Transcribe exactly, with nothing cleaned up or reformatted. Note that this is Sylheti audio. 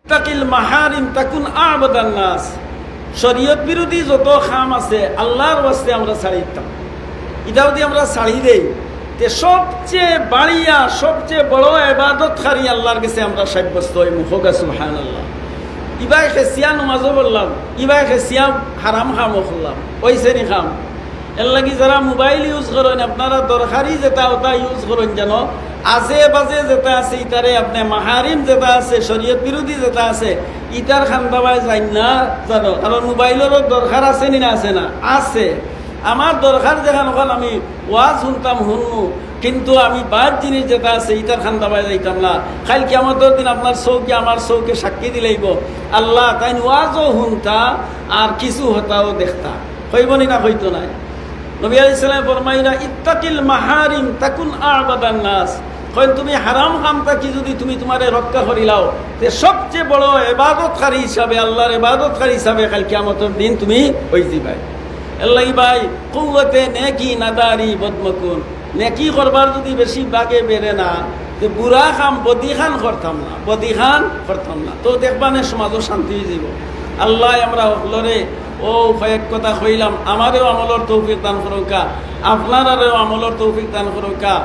ইত্তাকিল মাহারিম তাকুন আ'বাদান নাস। শরীয়ত বিরোধী যত কাম আছে, আল্লাহর ওয়াস্তে আমরা ছাড়ি দিতাম। ইটা যদি আমরা ছাড়ি দেই, তে সবচেয়ে বাড়িয়া, সবচেয়ে বড় ইবাদতকারী আল্লাহর গেছে আমরা সাব্যস্ত অইমু। কউক্কা সুবহানাল্লাহ। ইবায় খেছিয়া নমাজও পড়লাম, ইবায় খেছিয়া হারাম কামও করলাম, অইছে নি কাম? এরলাগি যারা মোবাইল use করইন, আপনারা দরকারি যেটা ওটা use করইন যেন, আজে বাজে যেটা আছে ইতারে, আপনে মাহারিম যেটা আছে, শরীয়ত বিরোধী যেটা আছে, ইতার কান্দাবায় যাইন না যেন। কারণ মোবাইলরও দরকার আছে নি না, আছে না? আছে। আমার দরকার যেখান, ওখান আমি ওয়াজ হুনতাম, হুনমু, কিন্তু আমি বাদ জিনিস যেটা আছে ইতার কান্দাবায় যাইতাম না। কাইল কিয়ামতর দিন আপনার চউখে আমার চউখে সাক্ষী দিলাইবো, আল্লাহ, তাইন ওয়াজও হুনতা আর কিছু হতাও দেখতা। কইবো নি না? কইতো নায়? নবী আলাইহিস সালাম ফরমাইরা, "ইত্তাকিল মাহারিম তাকুন আ'বাদান নাস।" কইন, তুমি হারাম কাম থাকি যদি তুমি তুমারে রক্ষা করিলাও, তে সবচেয়ে বড় ইবাদতকারী হিসাবে, আল্লাহর ইবাদতকারী হিসাবে কাইল কিয়ামতর দিন তুমি অইযিবায়। এরলাগি ভাই, কুওয়াতে নেকি নাদারি বদমকুন, নেকি করবার যদি বেশি বাগে বেড়ে না, তে বুরা কাম বদিখান করতাম না, বদিখান করতাম না। তো দেখবা নে সমাজও শান্তি অইযিবো। আল্লায় আমরা হকলরে অউ কয়েক কথা কইলাম, আমারেও আমলর তৌফিক দান করউক্কা, আপনারারেও আমলর তৌফিক দান করউক্কা।